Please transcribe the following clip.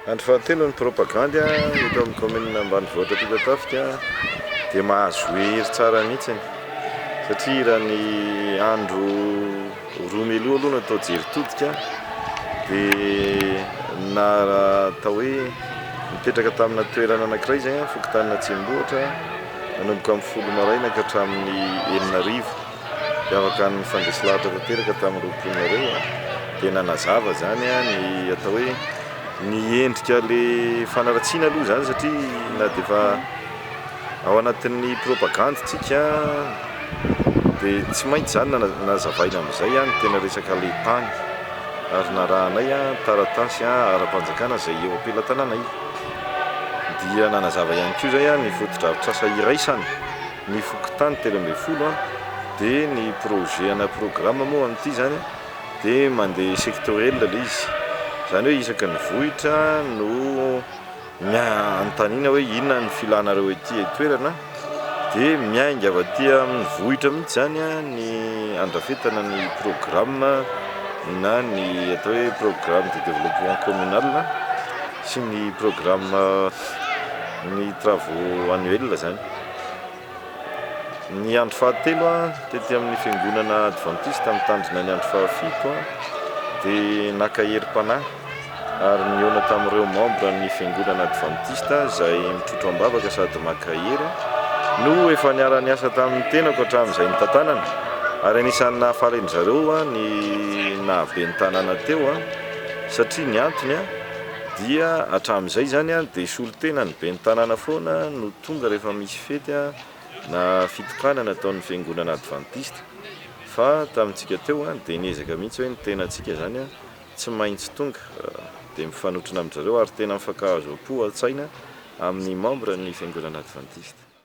Andro fahatelo ny propagandy eto amin'ny kaominina ambanivohitra Ampitatafika dia mahazo hery tsara mihitsy satria raha ny andro roa mialoha aloha no atao jery todika dia na atao hoe nipetraka tamina toerana anankiray izay fokontanin'Atsiambohitra nanomboka amin'ny 10 maraina ka hatramin'ny 6 hariva dia afaka nifandresy lahatra tanteraka tamin'ireo mponina ireo dia nanazava izany ny atao hoe ny endrika le fanaratsiana aloha izany satria na dia efa ao anatin'ny propagandy tsika dia tsy maintsy izany nazavaina amin'izay ny tena resaka le tany ary narahanay taratasy ara-panjakana izay eo am-pelatananay dia nanazava ihany koa izay ny fotodrafitrasa iraisana ny fokontany 13 dia ny projet ana programme moa amin'ity zany dia mandeha sectoriel le izy izany hoe isaky ny vohitra no anontaniana hoe inona ny filanareo ety toerana dia miainga avy aty amin'ny vohitra mihitsy zany ny andrafetana ny programme na ny atao hoe programme de développement communal sy ny programme ny travaux annuel zany. Ny andro fahatelo tety amin'ny fiangonana advantista mitandrina ny andro fahafito dia naka herim-panahy ary nihaona tamin'ireo membre ny fiangonana advantista izay mitrotro am-bavaka sady maka hery no efa niara-niasa tamin'ny tenako hatramin'izay nitantanana ary anisan'ny nahafaly an-dry zareo ny nahabe ny tanàna teo satria ny antony dia hatramin'izay izany dia solontena ny ben'ny tanàna foana no tonga rehefa misy fety na fitokanana ataon'ny fiangonana advantista fa tamintsika teo dia niezaka mihitsy hoe ny tenantsika izany tsy maintsy tonga dia mifanotrona amin-dry zareo ary tena mifankahazo am-po an-tsaina amin'ny membre ny fiangonana advantista.